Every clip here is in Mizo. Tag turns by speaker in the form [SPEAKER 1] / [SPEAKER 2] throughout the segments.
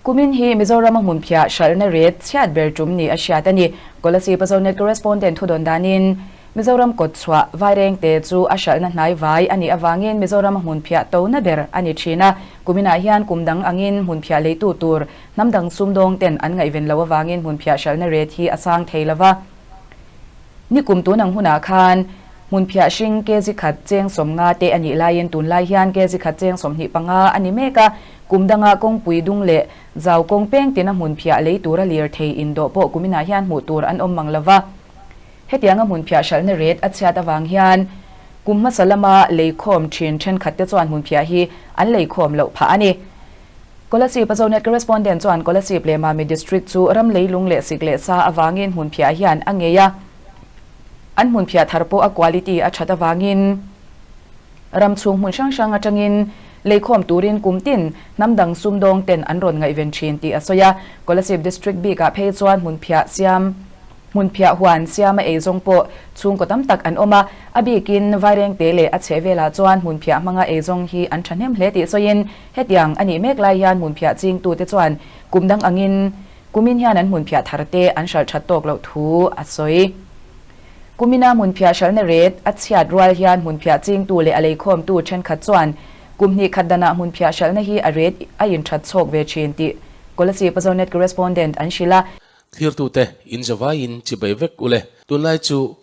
[SPEAKER 1] Kumin hi Mizorama hmunphiah hralhna ret chhiat ber tum ni a hriat a ni. Kolasib Zonet Correspondent thudawn danin Mizoram kawtchhuah Vairengte chu a hralhna hnai vai a nih avangin Mizorama hmunphiah tona ber a ni thin a. Kuminah hian kum dang angin hmunphiah leitu tur hnam dang sumdawng ten an ngaihven loh avangin hmunphiah hralhna ret hi a sang thei lova. Nikum tun ang hunah khan hmunphiah hring kg khat cheng 50 te a nih laiin tunlai hian kg khat cheng 25 a ni mek a, kum danga kawngpui dung leh zau kawng peng tina hmunphiah lei tura lirthei indawh pawh kuminah hian hmuh tur an awm mang lova. Hetianga hmunphiah hralhna ret a chhiat avang hian kum hmasa lama leikhawm thin thenkhat te chuan hmunphiah hi an leikhawm loh phah a ni. Kolasib a Zonet Correspondent chuan Kolasib leh Mami District chu ram leilung leh sik leh sa avangin hmunphiah hian a ngei a, an hmunphiah thar pawh a quality a that avangin ram chhung hmun hrang hrang atangin leikhawm turin kum tin hnam dang sumdawng ten an rawn ngaihven thin tih a sawi a. Kolasib District bikah phei chuan hmunphiah siam Hmunphiah huan siama eizawng pawh chhungkaw tam tak an awm a, a bikin Vairengte leh a chhehvelah chuan hmunphiah hmanga eizawng hi an thahnem hle tih sawiin hetiang a nih mek lai hian hmunphiah chingtute chuan kum dang angin kumin hian an hmunphiah tharte an hralh that tawk loh thu a sawi. Kumina hmunphiah hralhna ret a chhiat rual hian hmunphiah chingtu leh a leikhawmtu thenkhat chuan kum hnih khat danah hmunphiah hralhna hi a ret a inthat chhawk ve thin tih Kolasib a Zonet Correspondent an hrilh a.
[SPEAKER 2] Thlirtute in zavaiin chibai vek ule. Tunlai chu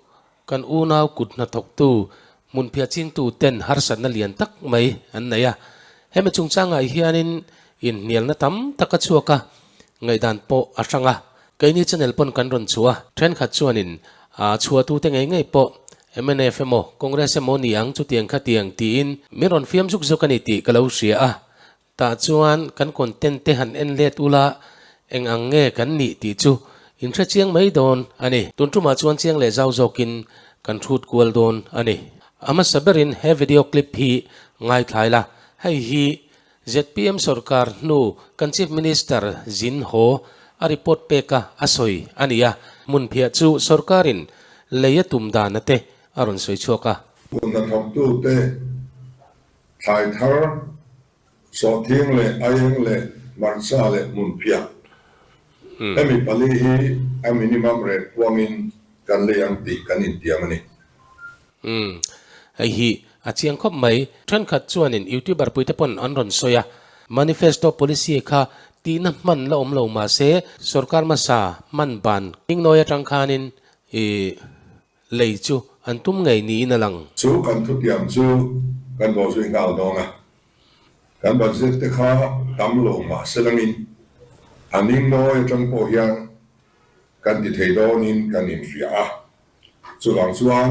[SPEAKER 2] kan unau kut hnathawktu hmunphiah chingtu ten harsatna lian tak mai an nei a. Hemi chungchangah hianin inhnialna tam tak a chhuak a, ngaihdan pawh a hrang a. Keini channel pawn kan rawn chhuah a, thenkhat chuanin chhuahtute ngei ngei pawh mnf emaw Congress emaw ni ang chutiang khatiang tiin min rawn fiam zuk zuk a ni tih ka lo hria a. Tah chuan kan content te han en let ula eng ang nge kan nih tih chu in hre chiang mai dawn a ni. Tun tumah chuan chiang leh zau zawkin kan hrut kual dawn a ni. A hmasa berin he video clip hi ngaithlai la, hei hi zpm sorkar hnu kan Chief Minister Zin Haw a report peka a sawi a ni a, hmunphiah chu sorkarin lei a tum dana te a rawn sawi chhuak a.
[SPEAKER 3] Hmun hnathawktute Thlai thar, sawhthing leh aieng leh hmarcha leh hmunphiah. Hemi pali hi a minimum rate puangin kan lei ang tih kan intiam a ni.
[SPEAKER 2] Umm, hei hi a chiang khawp mai. Thenkhat chuanin YouTuber puite pawn an rawn sawi a, manifesto policy kha tihna hman la awm lo mahse sorkar hmasa hman ban hmingnawi atang khanin i Lei chu an tum ngei niin a lang.
[SPEAKER 3] Chu kan thutiam chu kan bawhzui nghal dawn a, kan budget te kha tam lo mah se langin a ning nawi atang pawh hian kan ti thei dawnin kan inhria a, chuvang chuan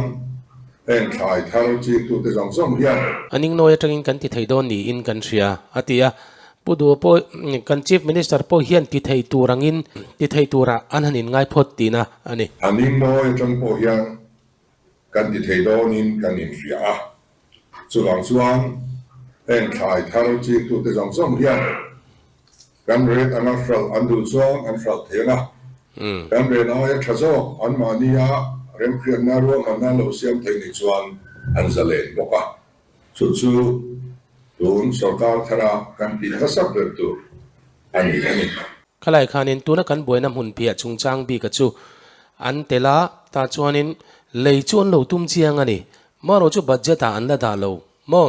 [SPEAKER 3] heng thlai thar chingtute zawng zawng hian.
[SPEAKER 2] A ning nawi atangin kan ti thei dawn niin kan hria, a ti a. Pu Duha pawh kan Chief Minister pawh hian ti thei tur angin ti thei turah an han inngai phawt tihna a ni.
[SPEAKER 3] A ning mawi atang pawh hian kan ti thei dawnin kan inhria a, chuvang chuan heng thlai thar chingtute zawng zawng hian kan ret anga hralh an duh chuan an hralh thei ang a, kan ret aia tha zawk anmahnia remhriatna ruahmanna lo siam thei nih chuan an zalen bawk a. Chu chu tun sorkar thara kan tih hmasak ber tur a ni a ni.
[SPEAKER 2] Khalai khanin tuna kan buaina hmun piah chungchang bika chu an tel a, tah chuanin lei chu an lo tum chiang a ni. Marawh chu budget ah an la dah lo maw?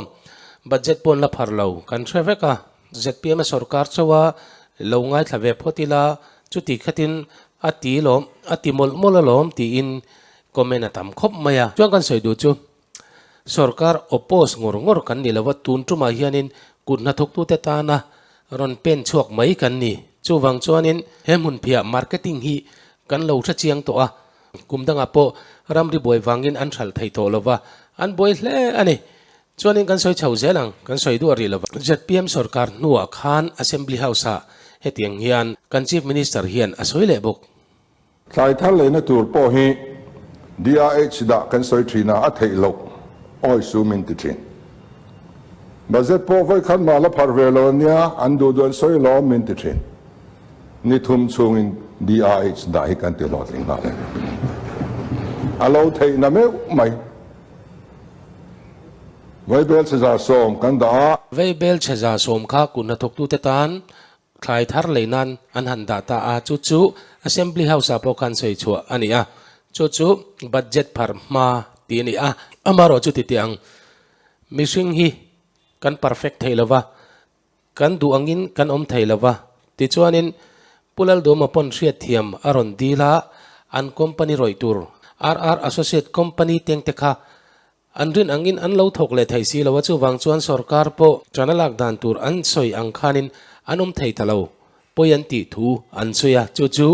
[SPEAKER 2] Budget pawh an la phar lo kan hre vek a. Zpm a sorkar chauh a lo ngaithla ve phawt ila chuti khatin a ti lawm a ti mawlh mawlh alawm tiin comment a tam khawp mai a. Chuan kan sawi duh chu Sorkar oppose ngawr ngawr kan ni lova, tun tumah hianin kut hnathawktute tana rawn pen chhuak mai kan ni. Chuvang chuanin he hmunphiah marketing hi kan lo hre chiang tawh a, kum dangah pawh ramri buai vangin an hralh thei tawh lova, an buai hle a ni. Chuanin kan sawi chho zel ang, kan sawi duah rih lova. Zpm sorkar hnuah khan Assembly House-ah hetiang hian kan Chief Minister hian a sawi leh bawk.
[SPEAKER 3] Thlai thar leina tur pawh hi DRH dah kan sawi thin a, a theih loh awi su min ti thin. Budget pawh vawi khat mah la pharh ve lo ania, an duh duh an sawi lawm min ti thin. Ni thum chhungin DRH dah hi kan ti hlawhtling nghal e. A lo theih na meuh mai. Vaibel chhe 110 kan dah a.
[SPEAKER 2] Vaibel chhe 110 kha kut hnathawktute tan. thlai thar lei nan an han dah ta a, chu chu Assembly House-ah pawh khan sawi chhuah a ni a, chu chu budget phar hma tih a ni a. Amaherawh chu titi ang, mihring hi kan perfect thei lo va, kan duh angin kan awm thei lo va, tichuanin Pu Laldawma pawn hriatthiam a rawn dil a, an company rawih tur RR Associate Company tengte kha An rin angin an lo thawk leh thei si lo a, chuvang chuan sorkar pawh ṭan a lak dan tur an sawi ang khanin an awm thei ta lo, pawi an tih thu an sawi a, chu chu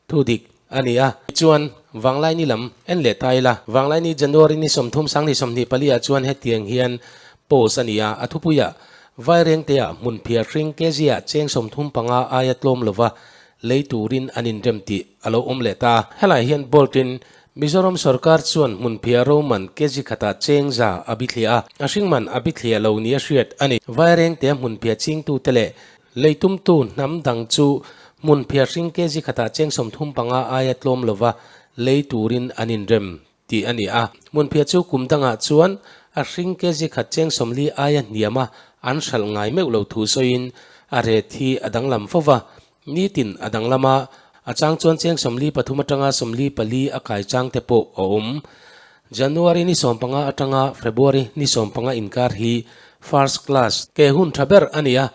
[SPEAKER 2] thu dik a ni a. Tichuan, Vanglaini lam en leh ta ila, Vanglaini January ni 30 2024 ah chuan hetiang hian post a ni a, a thupuiah Vairengtea hmunphiar hring kg-ah cheng 35 aia tlawm lova lei turin an inrem tih a lo awm leh ta. Helai hian Bolt-in Mizoram sorkar chuan hmunphiah Roman kg khatah cheng za a bithliah a, a hringman a bithliah lo nia hriat a ni. Vairengtea hmunphiah chingtute leh leitumtu hnam dang chu hmunphiah hring kg khatah cheng 35 aia tlawm lova lei turin an inrem tih a ni a. Hmunphiah chu kum dangah chuan a hring kg khat cheng 40 aia hniama an hralh ngai meuh lo thu sawiin a ret hi a danglam fo va. Nitin a danglam a, a chang chuan cheng 43 atanga 44 a kai chang te pawh a awm. January ni 15 atanga February ni 15 inkar hi first class ke hun tha ber a ni a,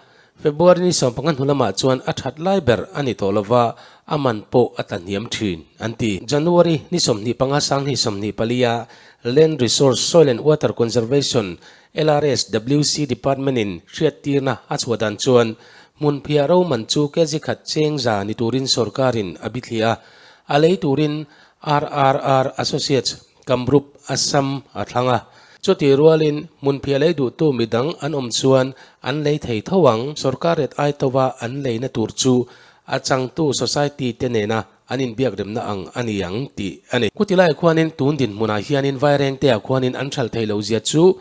[SPEAKER 2] February ni 15 hnu lamah chuan a that lai ber a ni tawh lova, a man pawh a tla hniam thin an ti. January ni 25 2024 a Land Resource, Soil and Water Conservation, LRSWC, Department in hriattirna a chhuah dan chuan Hmunphiah ro man chu kg khat cheng za ni turin sorkarin a bithliah a, a lei turin RRR Associates Kamrup Assam a thlang a. Chutih rualin hmunphiah lei duhtu midang an awm chuan an lei thei tho ang. Sorkar ret ai tova an leina tur chu a changtu society te nena an inbiakremna ang a ni ang tih a ni. Kutilai khuanin tun dinhmunah hianin Vairengtea khuanin an hralh theih loh zia chu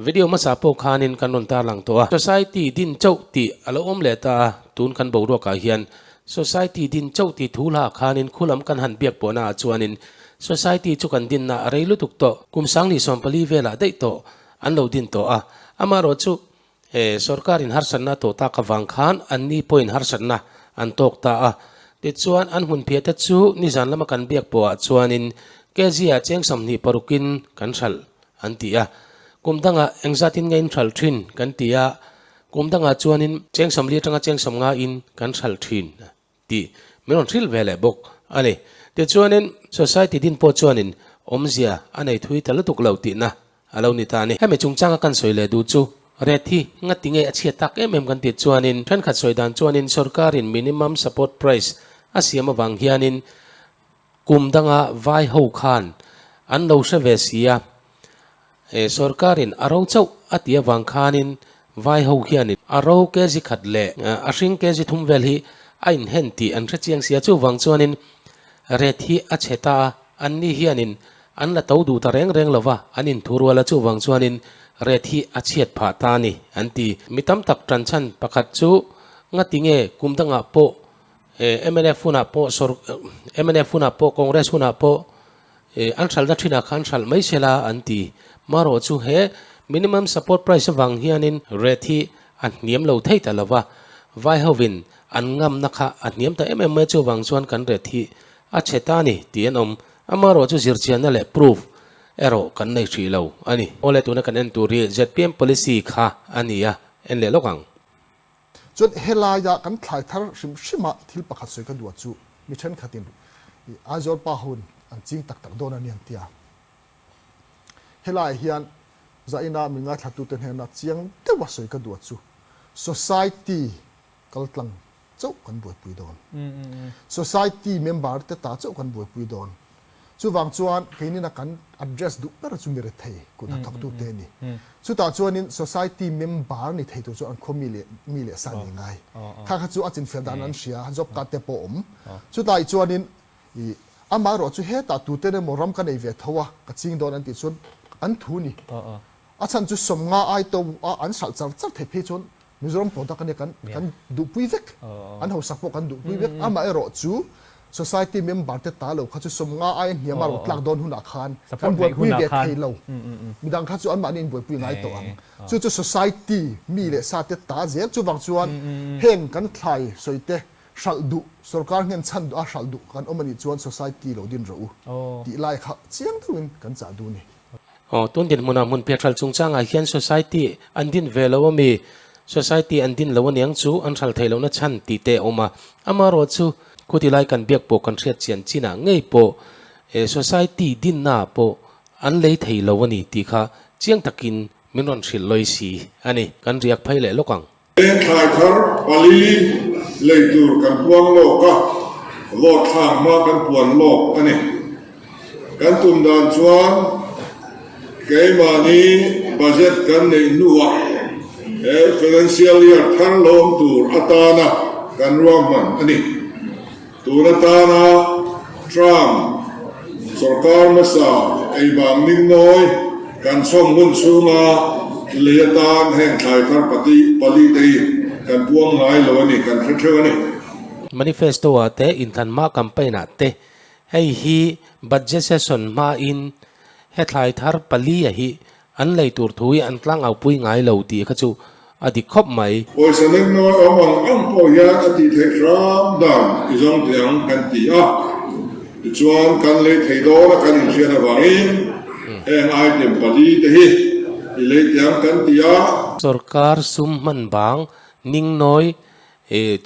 [SPEAKER 2] video hmasa pawh khanin kan rawn tarlang tawh a. Society din chauh tih a lo awm leh ta a, tun kan boruakah hian Society din chauh tih thu hla khanin khulam kan han biak pawhnaah chuanin Society chu kan dinna a rei lutuk tawh, kum 2014 velah daih tawh an lo din tawh a, amaherawh chu He sorkarin harsatna a tawh tak avang khan anni pawhin harsatna an tawk ta a. Tichuan, an hmunphiah te chu nizan lama kan biak pawhah chuanin kg ah cheng 26 in kan hralh an ti a. Kum dangah engzatin nge in hralh thin kan ti a, kum dangah chuanin cheng 40 atanga cheng 50 in kan hralh thin tih min rawn hrilh ve leh bawk a ni. Tichuanin society din pawh chuanin awmzia a nei thui ta lutuk lo tihna a lo ni ta a ni. Hemi chungchanga kan sawi leh duh chu ret hi ngati nge a chhiat tak em em kan tih chuanin thenkhat sawi dan chuanin sorkarin minimum support price a siam avang hianin kum danga vai ho khan an lo hre ve si a, He sorkarin a ro chauh a tih avang khanin vai ho hianin a ro kg khat leh a hring kg thum vel hi a inhen tih an hre chiang sia. Chuvang chuanin ret hi a chhe ta a, anni hianin an la to duh ta reng reng lova an inthu rual a, chuvang chuanin ret hi a chhiat phah ta a ni an ti. Mi tam tak tanchhan pakhat chu ngati nge kum dangah pawh mnf hunah pawh sawr mnf hunah pawh Congress hunah pawh An hralhna thinah khan hralh mai se la an ti. Marawh chu he minimum support price avang hianin rate hi a hniam lo thei ta lova, vai hovin an ngamna kha a hniam ta em em mai chuvang chuan kan rate hi a chhe ta a ni tih an awm. Amarawh chu zirchianna leh proof erawh kan nei hrih lo a ni. Awle tuna kan en tur hi zpm policy kha a ni a, en leh lawk ang.
[SPEAKER 4] Chuan helaia kan thlai thar hrim hrima thil pakhat sawi ka duh chu mi thenkhatin i Aizawl pa hun an ching tak tak dawn a ni an ti a. Helaiah hian zaina mi ngaithlatute hnena chiang deuha sawi ka duh chu society kaltlang chauh kan buaipui dawn. Society member te ta chauh kan buaipui dawn. Chuvang chuan keinina kan address duh ber chu mi rethei kut hnathawktute a ni. Chutah chuanin society member ni thei tur chu an khaw mi leh mi leh sa ni ngai. Kha kha chu a chinfel dan an hria, job card te pawh a awm. Chutah chuanin i amaherawh chu hetah tuten emaw ram ka nei ve tho a, ka ching dawn an tih chuan an thu ni. A chhan chu 50 ai to a an hralh char char theih phei chuan Mizoram product a nia kan kan duhpui vek. An hausak pawh kan duhpui vek. Amaherawh chu. Society member te ta lo kha chu 50 aia hniam a rawn tlak dawn hunah khan kan buaipui ve thei lo. Midang kha chu anmahni inbuaipui ngai tawh ang. Chu chu society mi leh sa te ta zel chuvang chuan heng kan thlai sawi te hralh duh, sorkar nghen chhan duh a hralh duh kan awm a nih chuan society lo din rawh u tih lai kha chiang deuhin kan chah duh a ni.
[SPEAKER 2] Aw, tun dinhmunah hmun piahral chungchangah hian society an din ve lo a mi? Society an din lo aniang chu an hral theih lohna chhan tih te a awm a. Amaherawh chu khuti lai kan biak pawh kan hriat chian chinah ngei pawh society dinna pawh an lei thei lo a ni tih kha chiang takin min rawn hrilh lawi si a ni. Kan riak phei leh lawk ang.
[SPEAKER 3] Thlai thar pali lei tur kan puang lawk a, vote thlak hma kan puan lawk a ni. Kan tum dan chuan keimahni budget kan neih hnuah he financial year thar lawm tur atana kan ruahman a ni. Tun atana Trump sorkar hmasa eibang ningnawi kan chhawm hun chhunga lei atan heng thlai thar pati pali te hi kan puang ngai lo a ni, kan hre theuh a ni.
[SPEAKER 2] Manifesto ah te, inthlanhma campaign ah te hei hi budget session hmain he thlai thar pali a hi An lei tur thu hi an tlang au pui ngai lo tih kha chu a dik khawp mai.
[SPEAKER 3] Pawisa leng nawi awm ang ang pawh hian a tih theih hram dan i zawng teh ang kan ti a, tichuan kan lei thei dawn a kan inhriat avangin heng item pali te hi i lei teh ang kan ti a.
[SPEAKER 2] Sorkar sum hman bang ning nawi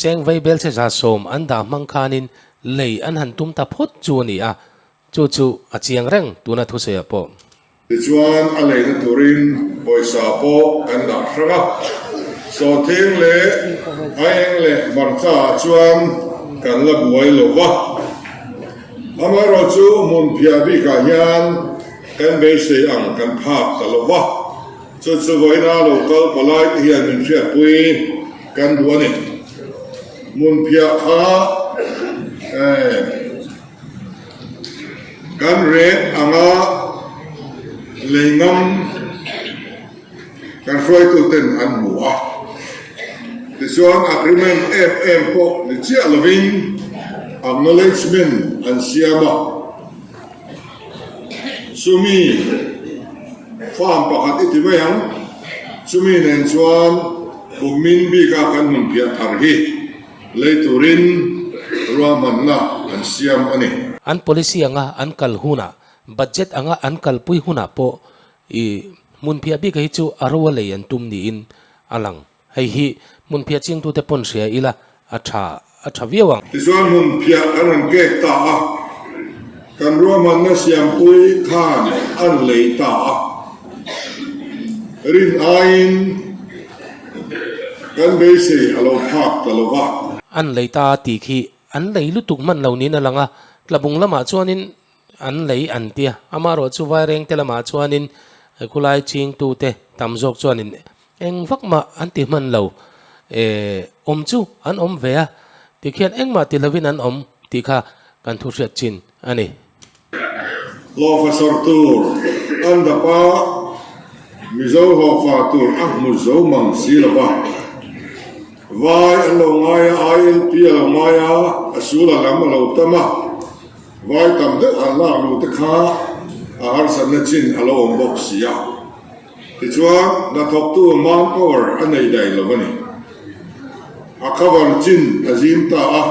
[SPEAKER 2] cheng vei belchhe 110 an dah hmang khanin lei an han tum ta phawt chu a ni a, chu chu a chiang reng tuna thusawiah pawh.
[SPEAKER 3] Tichuan a leina turin pawisa pawh kan dah hrang a, sawhthing leh aieng leh hmarcha ah chuan kan la buai lo va. Amaherawhchu hmunphiah bikah hian kan beisei ang kan phak ta lo va, chu chu vawiina lo kal palai te hian min hriatpui kan duh a ni. Hmunphiah kha eh. Kan ret anga lei ngam kan hruaituten an hmu a, tichuan agreement em em pawh ni chiah lovin acknowledgement an siam a, chumi farm pakhat i ti mai ang, chumi nen chuan kummin bika kan hmunphiah thar hi. Lei turin ruahmanna an siam a ni.
[SPEAKER 2] An policy anga an kal hunah, budget anga an kalpui hunah pawh i hmunphiah bik hi chu a ro a lei an tum niin a lang. Hei hi hmunphiah chingtute pawn hria ila a tha a tha viau ang.
[SPEAKER 3] Tichuan hmunphiah an rawn kek ta a, kan ruahmanna siampui khan an lei ta a. Rin aiin. Kan beisei a lo phak ta lo va.
[SPEAKER 2] An lei ta tih khi an lei lutuk hman lo niin a lang a, Tlabung lamah chuanin an lei an tia, amaherawh chu Vairengte lamah chuanin khulai chingtute tam zawk chuanin eng vak mah an ti hman lo, awm chu an awm ve a, tikhian engmah ti lovin an awm tih kha kan thu hriat chin a ni.
[SPEAKER 3] Hlawhfa sawrh tur an dap a, Mizo hlawhfa tur a hmu zo mang si lo va. Vai an lo ngai a, ILP a lo ngai a, a sul a lam a lo tam a, vai tam deuh han lak luh te kha a harsatna chin a lo awm bawk si a. Tichuan, hnathawktu manpower a nei daih lo a ni. A cover chin a zim ta a.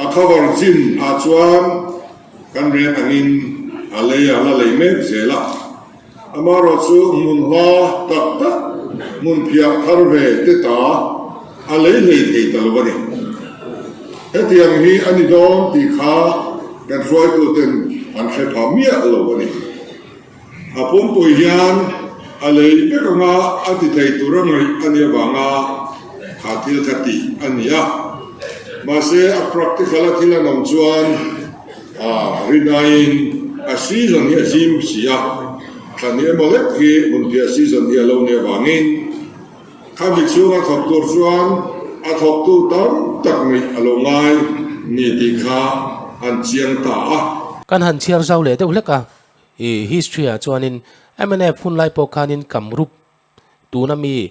[SPEAKER 3] A cover chin ah chuan kan rian angin a lei a la lei mek zel a, amaherawh chu hmun hla tak tak hmun phiah thar ve te ta a lei hlei thei ta lo a ni. Hetiang hi a ni dawn tih kha kan hruaituten an hre pha miah lo a ni. A pumpui hian a lei vek anga a ti thei tur a ngaih a nih avanga kha thil kha tih a ni a. Mahse a practical a thil an awm chuan a rinaiin a season hi a zim si a, thla ni emaw lek hi hmunphiah season hi a lo nih avangin khami chhunga thawk tur chuan a thawktu tam tak ngaih a lo ngai ni tih kha an chiang ta a.
[SPEAKER 2] Kan han chhiar zau leh deuh hlek a, I history ah chuanin mnf hun lai pawh khanin Kamrup tuna mi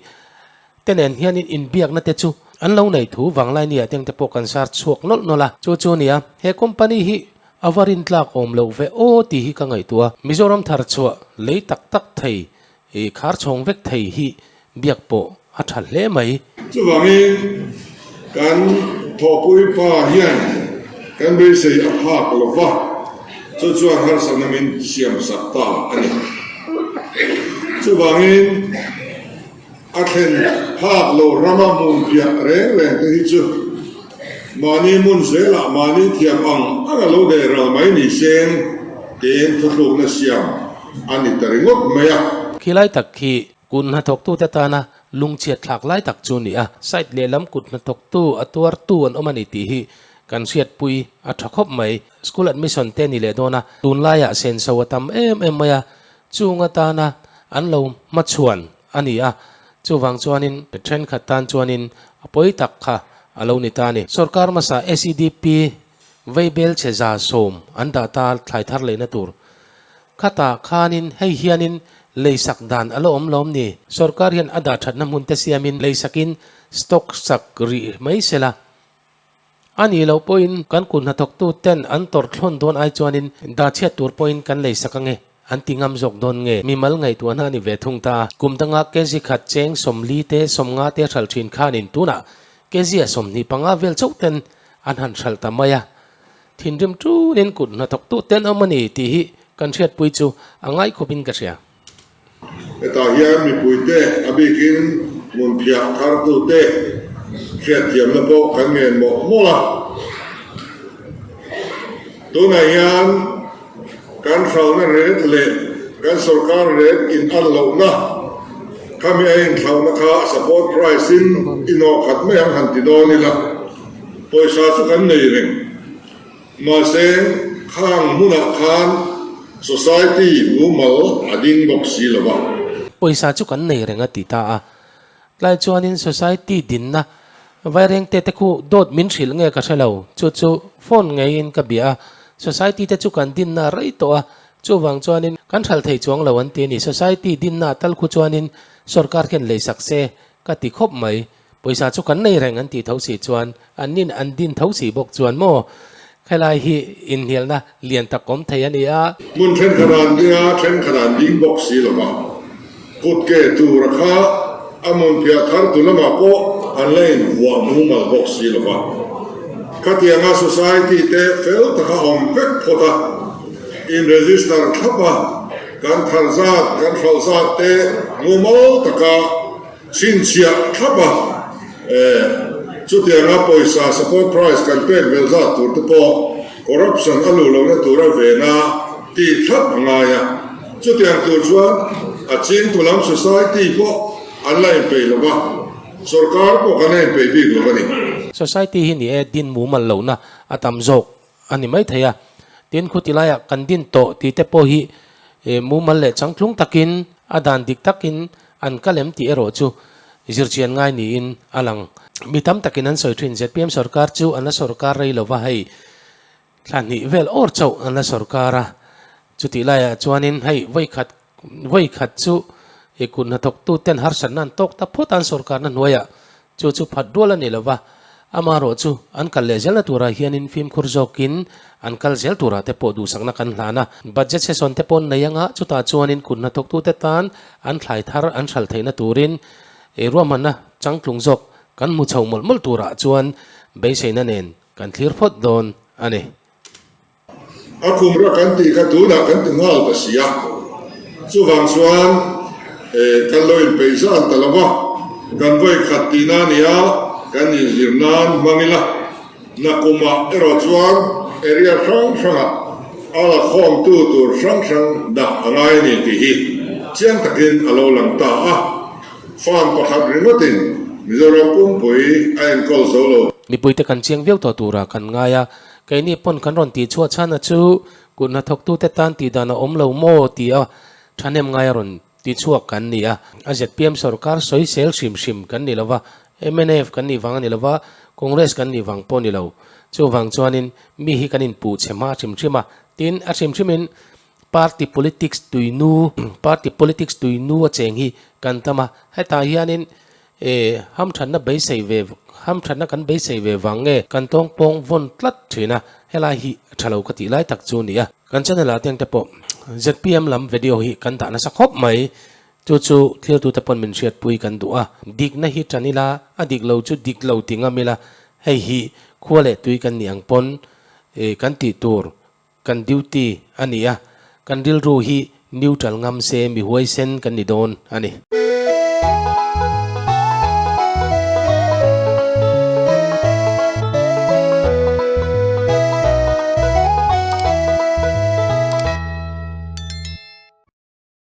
[SPEAKER 2] te nen hianin inbiakna te chu. An lo nei thu vanglai nia teng te pawh kan sar chhuak nawlh nawlh a. Chu chu nia, he company hi a va rintlak awm loh ve aw tih hi ka ngaihtuah a. Mizoram thar chhuah lei tak tak thei I khar chhawng vek thei hi biak pawh a tha hle mai.
[SPEAKER 3] Chuvangin kan thawhpui pa hian kan beisei a phak lo va, chu chuan harsatna min siam sak ta a ni. Chuvangin a thlen phak lo rama hmunphiah reng reng te hi chu mahni hmun zelah mahni thiam ang ang a lo deh ral mai ni seng tiin thuthlukna siam A ni ta ringawt mai a.
[SPEAKER 2] Khi lai tak khi kut hnathawktute tana lungchhiat thlak lai tak chu a ni a. Site lehlam kut hnathawktu a tuartu an awm a ni tih hi kan hriatpui a tha khawp mai. School admission te a ni leh dawn a, tunlaiah senso a tam em em mai a, chung atana an lo hmachhuan a ni a, chuvang chuanin thenkhat tan chuanin a pawi tak kha a lo ni ta a ni. Sorkar hmasa SEDP Veibel chhe 100 an dah ta thlai thar lehna tur. Khatah khanin hei hianin leisak dan a la awm lawm ni? Sorkar hian a dah thatna hmun te siamin leisakin stock sak rih mai se la. A nih loh pawhin kan kut hnathawktu ten an tawrh thlawn dawn ai chuanin dah chhiat tur pawhin kan leisak ange an ti ngam zawk dawn nge? Mimal ngaihtuahna a ni ve thung ta. Kum danga kg khat cheng 40 te 50 te hralh thin khanin tunah kg a 25 vel chauh ten An han hralh ta mai a, thinrim tunin kut hnathawktu ten awm a ni tih hi kan hriatpui chu a ngai khawpin ka hria.
[SPEAKER 3] Hetah hian mipuite a bikin hmunphiah thartute hriatthiamna pawh kan ngen mawlh mawlh a. Tunah hian kan hralhna ret leh kan sorkar ret in an lohna khami a inthlauhna kha support price in inawh khat mai ang han ti dawn ila, pawisa chu kan nei reng. Mahse, khang hmunah khan society mumal a ding bawk si lo va.
[SPEAKER 2] Pawisa chu kan nei reng a ti ta a. Tlai chuanin society dinna Vairengte te khu dawt min hrilh nge ka hre lo, chu chu phone ngeiin ka bia a, society te chu kan dinna rei tawh a, chuvang chuanin kan hralh thei chuang lo an ti a ni, society dinna tal khu chuanin sorkar khian lei sak se ka ti khawp mai, pawisa chu kan nei reng an tih tho si chuan an nin an din tho si bawk chuan maw helai hi inhnialna lian tak awm thei a ni a.
[SPEAKER 3] Hmun thenkhat an ding a, thenkhat an ding bawk si lo va. Kut ke tura kha a hmunphiah thar tu lamah pawh an la invuah mumal bawk si lo va. Khatianga society te fel taka awm vek phawt a, in register thlap a, kan thar zat, kan hralh zat te mumal taka chhinchhiah thlap a, chutianga pawisa support price kan pek vel zat tur te pawh corruption a luh lohna tura vena tih thlap a ngai a. Chutiang tur chuan a chingtu lam society pawh an la inpeih lo va, sorkar pawh kan la inpeih bik lo a ni.
[SPEAKER 2] Society hi ni e, din mumal lohna a tam zawk a ni mai thei a. Tin, khuti laiah kan din tawh tih te pawh hi mumal leh changtlung takin a dan dik takin an kal em tih erawh chu zirchian ngai niin a lang. Mi tam takin an sawi thin, zpm sorkar chu an la sorkar rei lo va, hei Thla hnih vel awr chauh an la sorkar a, chutih laiah chuanin hei vawikhat vawikhat chu i kut hnathawktuten harsatna an tawk ta phawt a an sorkarna hnuaiah chu chu phat rual a ni lo va, amaherawh chu an kal leh zelna turah hianin fimkhur zawkin an kal zel turah te pawh duhsakna kan hlan a. Budget session te pawh an nei anga chutah chuanin kut hnathawktute tan an thlai thar an hralh theihna turin i ruahmanna changtlung zawk kan hmu chho mawlh mawlh turah chuan beiseina nen Kan thlir phawt dawn a ni.
[SPEAKER 3] A khumra kan tih kha tunah kan ti nghal ta si a, chuvang chuan kan lo inpeih zan ta lo va, kan vawi khat tihna a ni a, kan inzir nan hmang ila, nakumah erawh chuan area hrang hrangah a la khawmtu tur hrang hrang dah a ngai a ni tih hi chiang takin a lo lang ta a. Farm pakhat ringawtin Mizoram pumpui a enkawl zo lo.
[SPEAKER 2] Mipuite kan chiang viau tawh turah kan ngai a, keini pawn kan rawn tih chhuah chhan a chu kut hnathawktute tan tih dan a awm lo maw tih a thahnem ngai a rawn ti chhuak kan ni a. A zpm sorkar sawisel hrim hrim kan ni lo va, mnf kan nih vang a ni lo va, Congress kan nih vang pawh a ni lo. Chuvang chuanin mi hi kan inpuh chhe hma hrim hrim a, tin a hrim hrimin Party politics tuinu, Party politics tuinu a cheng hi kan tam a, hetah hianin E, hamthatna beisei ve, hamthatna kan beisei ve vang nge kan tawng pawng vawn tlat thin a, helai hi tha lo ka tih lai tak chu nia. Kan channel ah teng te pawh zpm lam video hi kan dah nasa khawp mai, chu chu thiltu te pawn min hriatpui kan duh a, dikna hi tan ila, a dik lo chu dik lo ti ngam ila, hei hi khua leh tui kan nih ang pawn e kan tih tur kan duty a ni a, kan rilru hi neutral ngam se mi huaisen kan ni dawn a ni.